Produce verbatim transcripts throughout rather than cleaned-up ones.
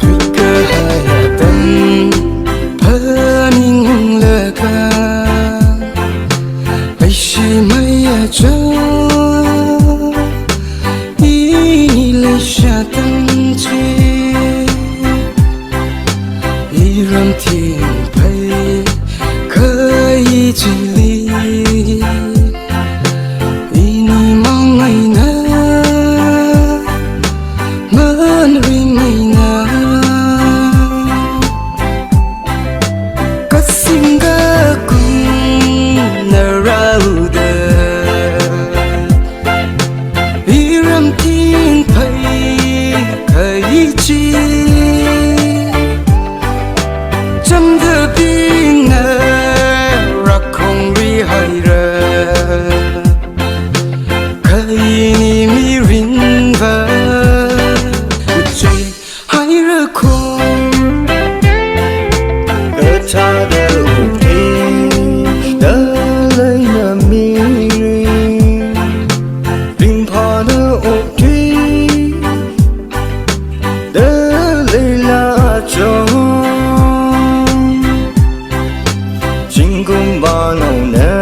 Tuikahai atam phaningunglaga, leishimei achon, ini leishiya atam chi, iram thingphei kahai chili, inimang eina manrimeina, kasing kakumna rāda, iram thingphei kahai chi, chāmdabingna rākhongri haira, kha ini mirinva uchei haira kho. Kathāda okthuida leina mirin, ringphāda okthuida leila achon, zingkum vānaona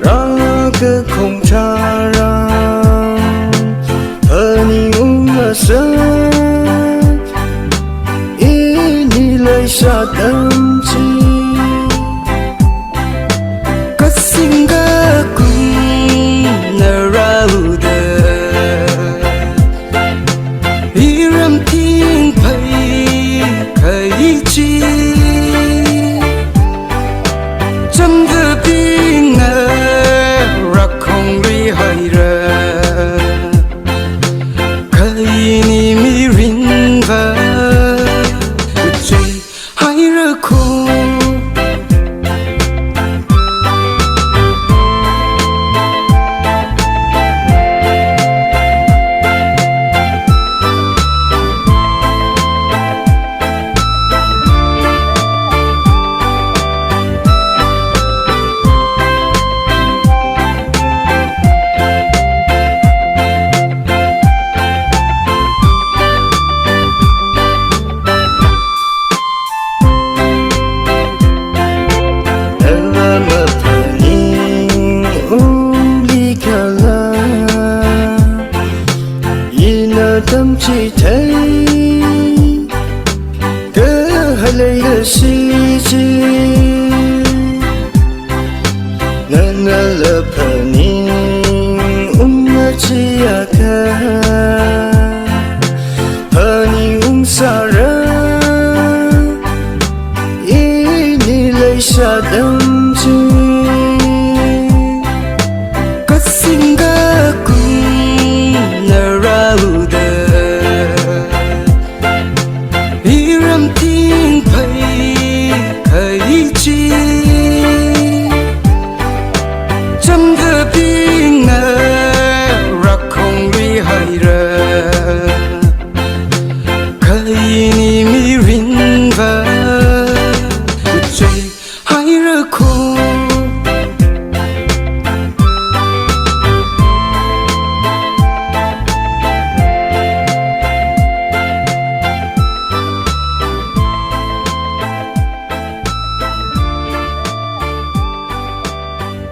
rākakhong tharan, phaningungngasaka ini leishiya atam chi, kasing kakumna rāda, iram thingphei kahai chi, chāmdabingna rākhongri haira, kha ini mirinva uchei haira kho. Nala maphaningungli kala, ina tamchithei kahai leikashi chi, nanala phaningungngachi akha, phaningungsāra ini leishiya atam chi, kasing kakumna rāda, iram thingphei kahai chi, chāmdabingna rākhongri haira, kha ini mirinva uchei haira kho.